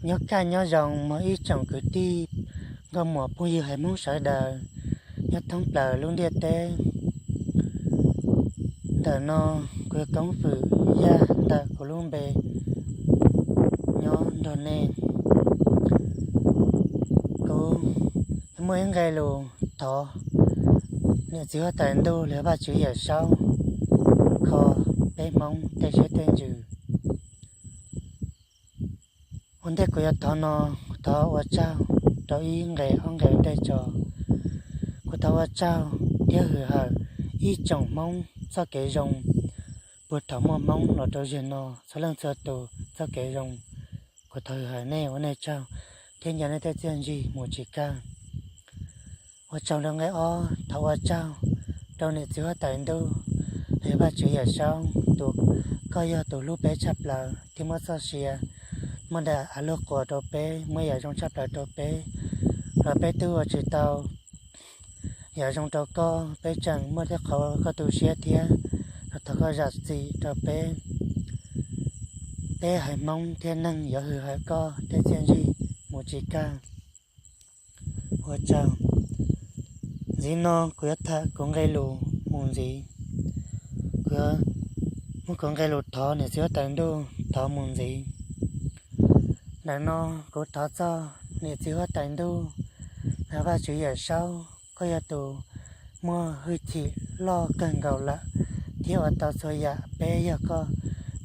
Nyob kaj nyob zoo mog ib tsoom kwv tij nkauj muam phooj ywg haiv Hmoob sawv daws nyob thoob plaws lub ntiaj teb. Ntawm no kuv yog Koob Fwm Yaj ntawm kuv lub npe nyob nrog nej. Kuv muaj ib nqe lus thov niam txiv huab tais ntuj los yog Vajtswv Yawm Saub kho peb Hmoob tej siab tej ntsws. Ua ntej kuv yuav thov no, kuv thov ua tsaug rau ib nqe ob nqe ntej tso. Kuv thov ua tsaug thiab hwm hawm ib tsoom Hmoob txoj kev zoo puag thaum muaj Hmoob los rau zaum no, txhua leej txhua tus txoj kev zoo. Kuv thov hwm hawm nej, ua nej tsaug thiab nco nej tej txiaj ntsig mus tsis kawg. Ua tsaug rau nqe ob, thov ua tsaug rau niam txiv huab tais ntuj los yog Vajtswv Yawm Saub, tus, koj yog tus hlub peb tshaj plaws thiab muab txoj sia, muab daim av luag quas rau peb, muab yam zoo tshaj plaws rau peb, los peb twb ua tsis tau yam zoo rau koj, peb tseem muaj tej qhov koj tu siab thiab, los thov koj zam txim rau peb. Peb haiv Hmoob thiab neeg yuav hwm hawm koj tej txiaj ntsig mus tsis kawg. Ua tsaug. Ntxiv no kuv yuav tham kuv nqe lus mus ntxiv. Kuv yuav muab kuv nqe lus thov niam txiv huab tais ntuj thov mus ntxiv. Ntawm no kuv thov txog niam txiv huab tais ntuj, Vajtswv Yawm Saub, koj yog tus muaj hwj chim loj kawg nkaus lawm thiab ua tau txhua yam, peb yog koj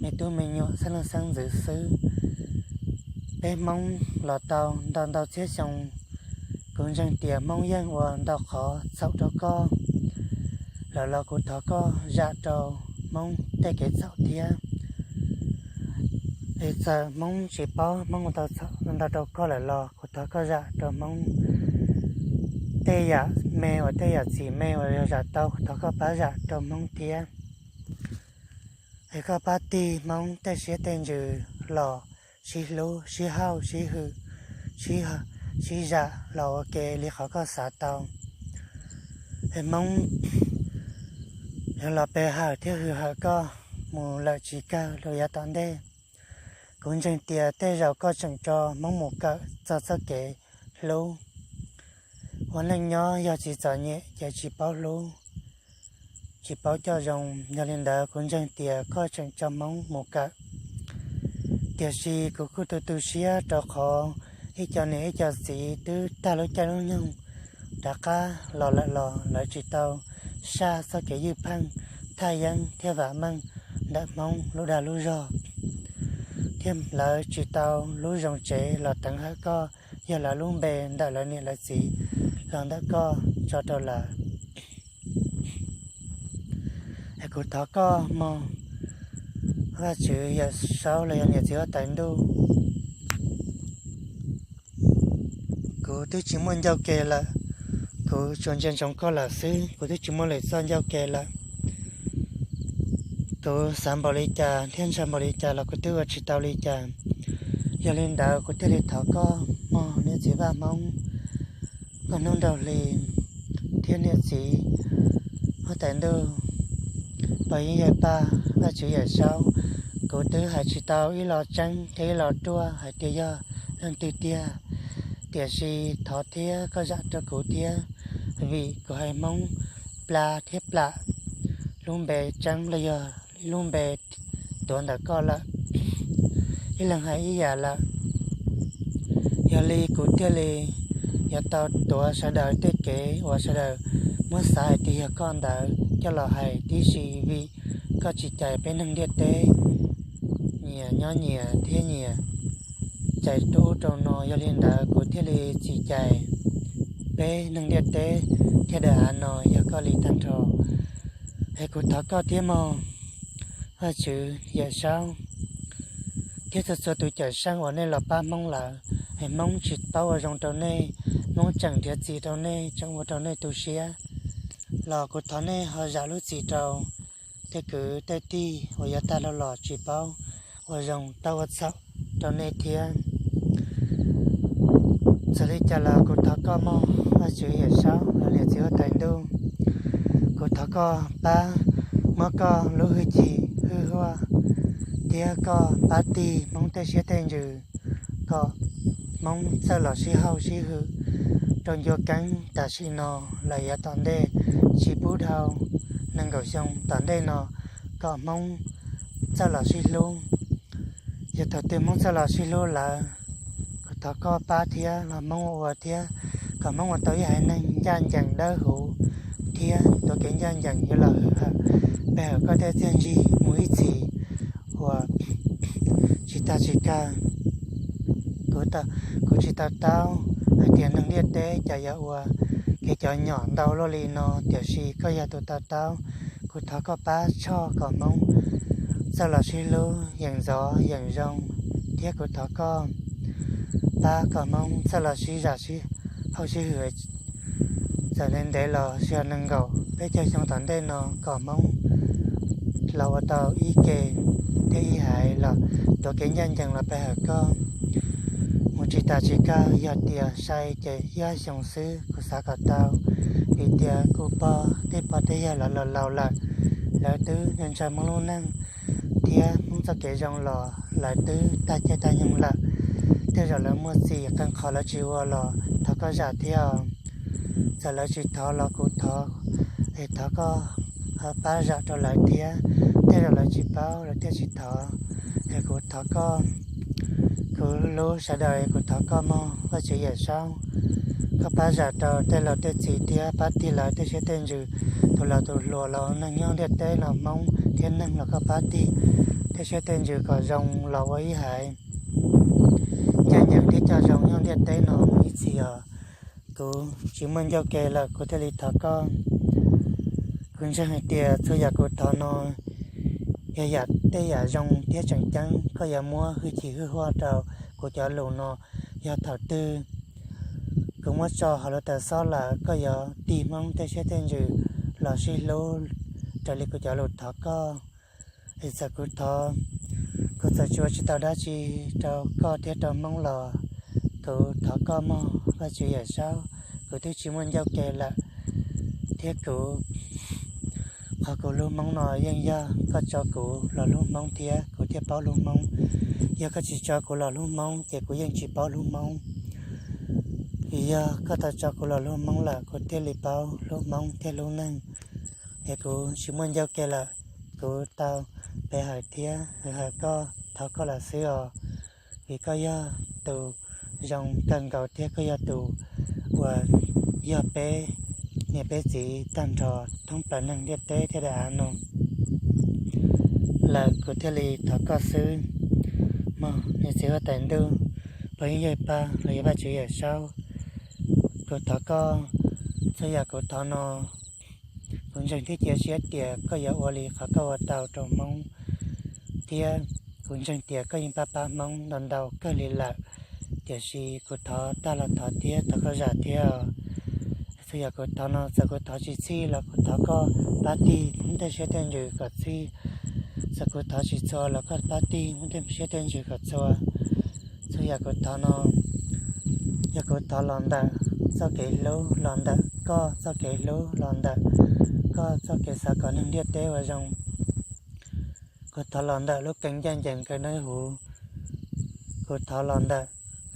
me tub me nyuam xeeb leej xeeb ntxwv xwb. Peb Hmoob los tau ntau ntau txhiab xyoo, kuv ntseeg tias Hmoob yeej ua ntau qhov txhaum rau koj lawm los kuv thov koj zam rau Hmoob tej kev txhaum thiab. Es txawm Hmoob tsis paub Hmoob ua tau txhaum ntau rau koj lawm los kuv thov koj zam rau Hmoob tej yam me uas tej yam txim me uas yog zam tau, kuv thov koj pab zam rau Hmoob thiab. Es koj pab tig Hmoob tej siab tej ntsws los sib hlub sib hauj sib hwm, sib zam los ua ke li qhov koj xav tau. Es Hmoob yuav los pe hawm thiab hwm hawm koj mus lawm tsis kawg rau yav tom ntej. Kuv ntseeg tias tej zaum koj tseem tso Hmoob mus kawm txog txoj kev hlub. Ua neej nyob yog tsis txom nyem ces tsis paub hlub, tsis paub coj zoo. Yog li ntawd kuv ntseeg tias koj tseem tso Hmoob mus kawm. Tiam sis kuv kuj tu tu siab rau qhov ib co niam ib co txiv twb tag lub caij lub nyoog rov qab los lawm los lawv tsis tau saj txoj kev ywj pheej thaj yeeb thiab vam meej ntawm Hmoob lub dag lub zog, thiab lawv tsis tau lub zoo tsev los teev hawm koj, yog lawv lub npe ntawm lawv niam lawv txiv los ntawm koj tso rau lawv. Es kuv thov koj mog, Vajtswv Yawm Saub los yog niam txiv huab tais ntuj, kuv twb tsis muaj ncauj ke lawm, kuv tsuas ntsia ntsoov koj lawm xwb, kuv twb tsis muaj lwm txoj ncauj ke lawm. Kuv xav npaum li cas thiab ntshaw npaum li cas los kuv twb ua tsis tau li cas. Yog li ntawd kuv thiaj li thov koj mog niam txiv Vaj Hmoob, koj hnub nraug hli thiab niam txiv huab tais ntuj, pog yawg Paj, Vajtswv Yawm Saub, kuv twb hais tsis tau ib lo tseeb thiab ib lo ruaj hais tias yog leej twg tiag, tiam sis thov thiab koj zam rau kuv thiab, vim kuv hais Hmoob pla thiab plam lub npe tseeb los yog lub npe tuav ntawm koj lawm ib leeg hais ib yam lawm. Yog li kuv thiaj li yuav tau tuav sawv daws tej kev uas sawv daws muab xav hais tias yog koj ntawd coj los hais tib si, vim koj tsis cais peb neeg ntiaj teb nyias nyob nyias thiab nyias cais rau ub rau no. Yog li ntawd kuv thiaj li tsis cais peb neeg ntiaj teb thiab daim av no yog koj li tag nrho. Es kuv thov koj thiab mog, Vajtswv Yawm Saub, thiab txhua txhua tus cawm seej uas nej los pab Hmoob lawm, es Hmoob tsis paub ua zoo rau nej, Hmoob tseem nrhiav txim rau nej, tseem ua rau nej tu siab, los kuv thov nej ho zam lub txim rau tej kwv tej tij uas yuav tag los los tsis paub ua zoo tau ua txhaum rau nej thiab. Txawm li cas los kuv thov koj mog, Vajtswv Yawm Saub los niam txiv huab tais ntuj, kuv thov koj pab muab koj lub hwj chim hwj huaj thiab koj pab tig Hmoob tej siab tej ntsws kom Hmoob txawj los sib haum sib hwm rau ncua keeb tam sim no los yav tom ntej, tsis pub dhau nees nkaum xyoo tom ntej no kom Hmoob txawj los sib hlub. Yog thaum twg Hmoob txawj los sib hlub lawm, kuv thov koj pab thiab los Hmoob ua thiab kom Hmoob ua tau ib haiv neeg ncaj ncees dawb huv thiab tuav kev ncaj ncees yuav los hawm pe hawm koj tej txiaj ntsig mus ib txhis uas tsis tag tsis kawg. Kuv tsis to taub hais tias neeg ntiaj teb cas yuav ua kev cov nyom ntau luaj li no, tiam sis koj yog tus to taub. Kuv thov koj pab tshoj kom Hmoob txawj los sib hlub yeem ntxov yeem zoo, thiab kuv thov koj pab kom Hmoob txawj los sib zam sib haum sib hwm txawm ntev ntev los sis nees nkaum peb caug xyoo tom ntej no kom Hmoob los ua tau ib ke thiab ib haiv los tuav kev ncaj ncees los pe hawm koj mus tsis tas tsis kawg. Yog tias sai ces ib ob xyoos xwb kuv xav kom tau, vim tias kuv pog tej pog tej yawg lawv laus laus lawm, lawv twb ntshaw Hmoob lub neej thiab Hmoob txoj kev zoo los lawv twb tag caij tag nyoog lawm. Tej zaum lawv muaj txim qee qhov lawv tsis ua los thov koj zam thiab. Txawm lawv tsis thov los kuv thov, es thov koj pab zam rau lawv thiab. Tej zaum lawv tsis paub lawv thiaj tsis thov, es kuv thov koj, kuv hlub sawv daws, kuv thov koj mog Vajtswv Yawm Saub, koj pab zam rau tej laus tej txiv thiab pab tig lawv tej siab tej ntsws, tus laus tus hluas los neeg nyob ntiaj teb los Hmoob thiab neeg los koj pab tig tej siab tej ntsws kom zoo los ua ib haiv ncaj ncees thiab coj zoo nyob ntiaj teb no mus ib txhis os. Kuv tsis muaj ncauj ke lawm kuv thiaj li thov koj. Kuv ntseeg hais tias txhua yam kuv thov no yog yam tej yam zoo thiab tseem ceeb. Koj yuav muab hwj chim hwj huaj rau kuv cov lus no yog thaum twg kuv muab tso hauv lub tawm xob lawm koj yuav tig Hmoob tej siab tej ntsws los sib hlub raws li kuv cov lus thov koj. Es txawm kuv thov, kuv txawm tsis ua tsis tau dab tsi rau koj thiab rau Hmoob los kuv thov koj mog Vajtswv Yawm Saub, kuv twb tsis muaj ncauj ke lawm. Thiab kuv, qhov kuv hlub Hmoob no yeej yog koj tso kuv los hlub Hmoob thiab kuv thiaj paub hlub Hmoob. Yog koj tsis tso kuv los hlub Hmoob ces kuv yeej tsis paub hlub Hmoob. Vim yog koj tau tso kuv los hlub Hmoob lawm kuv thiaj li paub hlub Hmoob thiab hlub neeg. Es kuv tsis muaj ncauj ke lawm, kuv tau pe hawm thiab hawm koj, thov koj lawm xwb os. Vim koj yog tus zoo kawg nkaus thiab koj yog tus uas yog peb niam peb txiv tag nrho thoob plaws neeg ntiaj teb thiab daim av no lawm, kuv thiaj li thov koj xwb. Mog niam txiv huab tais ntuj, pog yeej yawg paj los yog Vajtswv Yawm Saub, kuv thov koj, txhua yam kuv thov no, kuv ntseeg thiab cia siab tias koj yuav ua li qhov koj ua tau rau Hmoob, thiab kuv ntseeg tias koj yeej pab pab Hmoob ntau ntau kawg li lawm. Tiam sis kuv thov tag los thov thiab thov koj zam thiab. Txhua yam kuv thov no txawm kuv thov tsis txhij los kuv thov koj pab tig Hmoob tej siab tej ntsws kom txhij. Txawm kuv thov tsis txhua los koj pab tig Hmoob tej siab tej ntsws kom txhua. Txhua yam kuv thov no yog kuv thov los ntawm txoj kev hlub, los ntawm koj txoj kev hlub, los ntawm koj txoj kev xav kom neeg ntiaj teb ua zoo. Kuv thov los ntawm lub kee ncaj ncees kawg dawb huv. Kuv thov los ntawm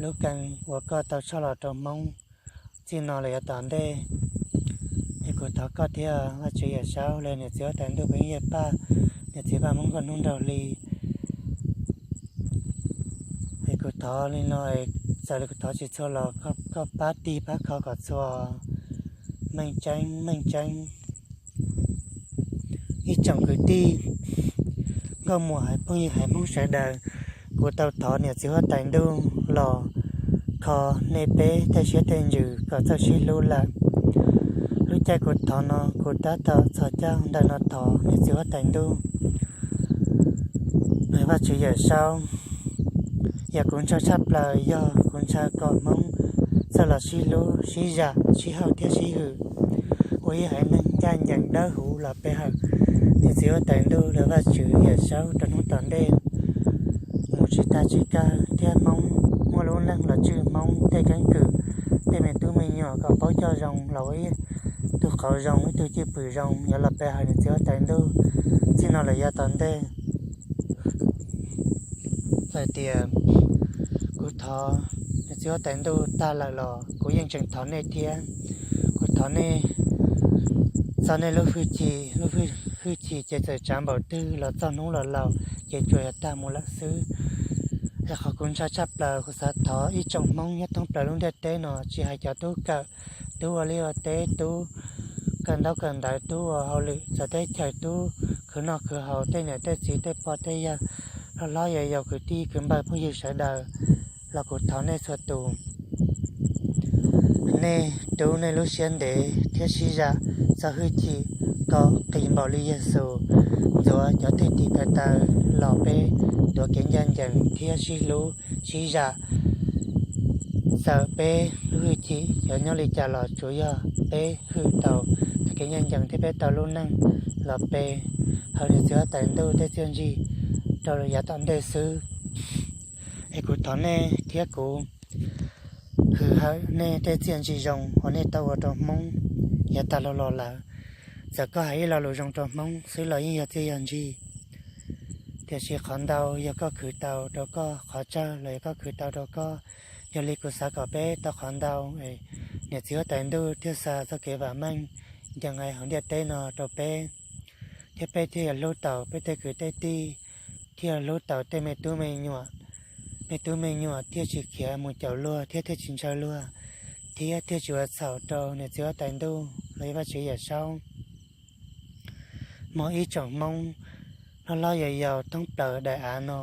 lub kee uas koj tau tshoj los rau Hmoob txij no los yav tom ntej. Es kuv thov koj thiab Vajtswv Yawm Saub los niam txiv huab tais ntuj pog yeej yawg paj, niam txiv Vaj Hmoob nkauj hnub nraug hli. Es kuv thov li no, txawm li kuv thov tsis txhua los koj pab tig pab kho kom txhua. Meej tseeb meej tseeb. Ib tsoom kwv tij, nkauj muam haiv phooj ywg haiv Hmoob sawv daws, kuv tau thov niam txiv huab tais ntuj los kho nej peb tej siab tej ntsws kom txawj sib hlub lawm. Lub caij kuv thov no kuv tab tom txhos caug ntawm no thov niam txiv huab tais ntuj, Vajtswv Yawm Saub. Yam kuv ntshaw tshaj plaws yog kuv ntshaw kom Hmoob txawj los sib hlub sib zam sib haum thiab sib hwm ua ib haiv neeg ncaj ncees dawb huv los pe hawm niam txiv huab tais ntuj los Vajtswv Yawm Saub rau hnub tom ntej mus tsis tag tsis kawg, thiab Hmoob muaj lub neej los tswj Hmoob tej keeb kwm, tej me tub me nyuam kom paub coj zoo los ua ib tug qauv zoo ib tug cwj pwm zoo yuav los pe hawm niam txiv huab tais ntuj txij no lawm yav tom ntej. Hais tias kuv thov niam txiv huab tais ntuj tag lawm los kuv yeej tseem thov nej thiab. Kuv thov nej txo nej lub hwj chim, lub hwj chim ces txawm tsav npaum twg los txog hnub los laus ces tsuas yog tag mus lawm xwb. Es qhov kuv ntshaw tshaj plaws kuv xav thov ib tsoom Hmoob nyob thoob plaws lub ntiaj teb no, tsis hais cov tub kawm, tub ua liaj ua teb, tub kawm ntaub kawm ntawv, tub ua hauj lwm txawv teb chaws, tub khwv noj khwv haus, tej niam tej txiv tej pog tej yawg, hlob hlob yau yau, kwv tij kwv npawg phooj ywg sawv daws, los kuv thov nej txhua tus, nej rub nej lub siab ntev thiab sib zam txo hwj chim kom qis npaum li Yexus ntxuav cov thwj tim ko taw los peb tuav kev ncaj ncees thiab sib hlub sib zam. Txawm peb lub hwj chim yuav nyob li cas los tsuas yog peb hwm tau txoj kev ncaj ncees thiab peb tau lub neej los pe hawm niam txiv huab tais ntuj tej txiaj ntsig rau yav tom ntej xwb. Es kuv thov nej thiab kuv hwm hawm nej tej txiaj ntsig zoo uas nej tau ua rau Hmoob yav tag los los lawm. Txawm koj hais ib lo lus zoo rau Hmoob xwb los yeej yog txiaj yog ntsig, tiam sis qhov ntau yog koj khwv tau rau koj, qhov tsawg los yog koj khwv tau rau koj. Yog li kuv xav kom peb tau qhov ntau, niam txiv huab tais ntuj thiaj xa txoj kev vam meej ncees hauv ntiaj teb no rau peb, thiab peb thiaj yuav hlub tau peb tej kwv tej tij, thiaj hlub tau tej me tub me nyuam, me tub me nyuam thiaj tsis khiav mus caum luag thiab thiaj tsis ntshaw luag, thiab thiaj tsis ua txhaum rau niam txiv huab tais ntuj los yog Vajtswv Yawm Saub. Hmo ib tsoom Hmoob hlob hlob yau yau thoob plaws daim av no,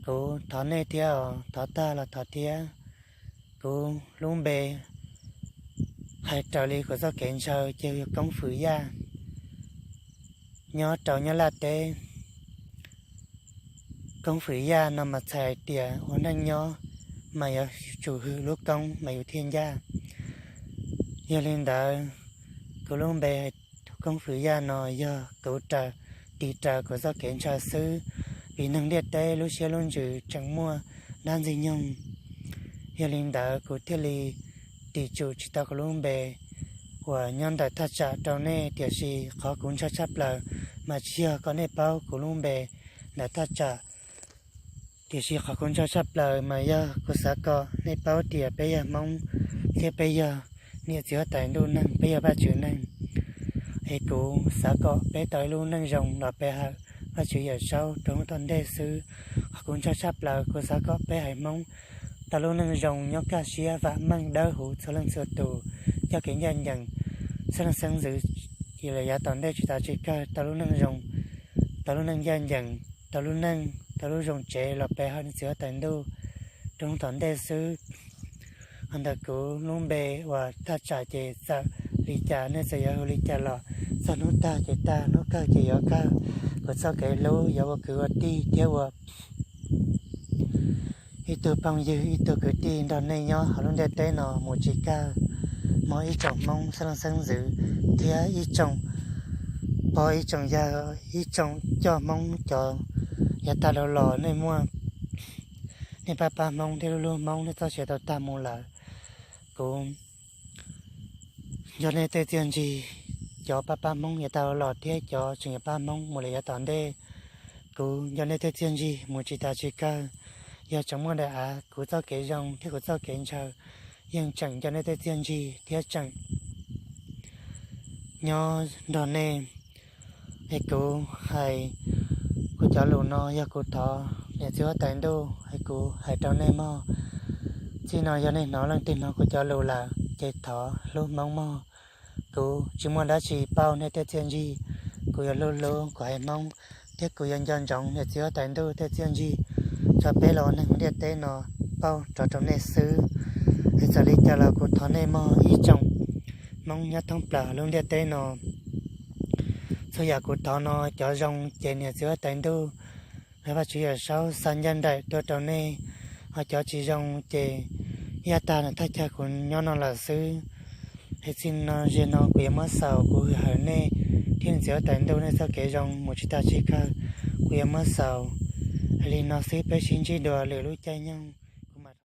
kuv thov nej thiab os, thov tag los thov thiab. Kuv lub npe hais raws li kuv txoj kev ntshaw ces yog Koob Fwm Yaj, nyob rau Nyab Laj teb. Koob Fwm Yaj no mas txhais hais tias ua neej nyob mas yuav tsum hwm lub koob mas yus thiaj ncaj. Yog li ntawd, kuv lub npe Koob Fwm Yaj no yog kuv raws, tis raws kuv txoj kev ntshaw xwb, vim neeg ntiaj teb lub siab lub ntsws tseem muaj dab ntxwg nyoog. Yog li ntawd kuv thiaj li tis tsum tsis tau kuv lub npe uas nyob ntawm thaj tsam rau nej, tiam sis qhov kuv ntshaw tshaj plaws mas tsis yog kom nej paub kuv lub npe ntawm thaj tsam, tiam sis qhov kuv ntshaw tshaj plaws mas yog kuv xav kom nej paub tias peb yog Hmoob, thiab peb yog niam txiv huab tais ntuj neeg, peb yog Vajtswv neeg. Es kuv xav kom peb tau ib lub neej zoo los pe hawm Vajtswv Yawm Saub rau hnub tom ntej xwb. Qhov kuv ntshaw tshaj plaws kuv xav kom peb haiv Hmoob tau lub neej zoo nyob kaj siab vam meej dawb huv txhua leej txhua tus, coj kev ncaj ncees, xeeb leej xeeb ntxwv, cia li yav tom ntej tsis tas tsis kawg tau lub neej zoo, tau lub neej ncaj ncees, tau lub neej, tau lub zoo tsev los pe hawm niam txiv huab tais ntuj rau hnub tom ntej xwb. Ho ntawm kuv lub npe uas thaj tsam ces txawm li cas nej txawm yuav hu li cas los txog hnub tag ces tag, hnub kawg ces yuav kawg. Kuv txoj kev hlub yuav ua kwv ua tij thiab ua ib tug phooj ywg ib tug kwv tij nrog nej nyob hauv lub ntiaj teb no mus tsis kawg. Hmo ib tsoom Hmoob xeeb leej xeeb ntxwv thiab ib tsoom pog ib tsoom yawg, ib tsoom coj Hmoob cov yav tag los los, nej muaj nej pab pab Hmoob thiab hlub hlub Hmoob, nej txoj sia tau tag mus lawm. Kuv nco nej tej txiaj ntsig, cov pab pab Hmoob yav tag los los thiab cov tseem yuav pab Hmoob mus li yav tom ntej. Kuv nco nej tej txiaj ntsig mus tsis tas tsis kawg. Yog tseem muaj daim av, kuv txoj kev zoo thiab kuv txoj kev ntshaw yeej tseem nco nej tej txiaj ntsig thiab tseem nyob nrog nej. Es kuv hais kuv cov lus no yog kuv thov niam txiv huab tais ntuj, es kuv hais rau nej mog. Txij no yog nej hnov leej twg hnov kuv cov lus lawm ces thov hlub Hmoob mog. Kuv tsis muaj dab tsi pauj nej tej txiaj ntsig, kuv yuav hlub hlub kuv haiv Hmoob, thiab kuv yuav nco ntsoov niam txiv huab tais ntuj tej txiaj ntsig tso peb los ua neeg hauv ntiaj teb no pauj rov rau nej xwb. Es txawm li cas los kuv thov nej mog ib tsoom Hmoob nyob thoob plaws lub ntiaj teb no. Txhua yam kuv thov no cov zoo ces niam txiv huab tais ntuj, Vajtswv Yawm Saub xa ncaj nraim tuaj rau nej, ho cov tsis zoo ces yaj tag nws thaj chaw kuv nyob no lawm xwb. Es txij no ze no kuv yuav muab xaus kuv hwm hawm nej thiab niam txiv huab tais ntuj nej txoj kev zoo mus tsis tas tsis kawg, kuv yuav muab xaus. Li no xwb, peb sib ntsib dua lwm lub caij nyoog.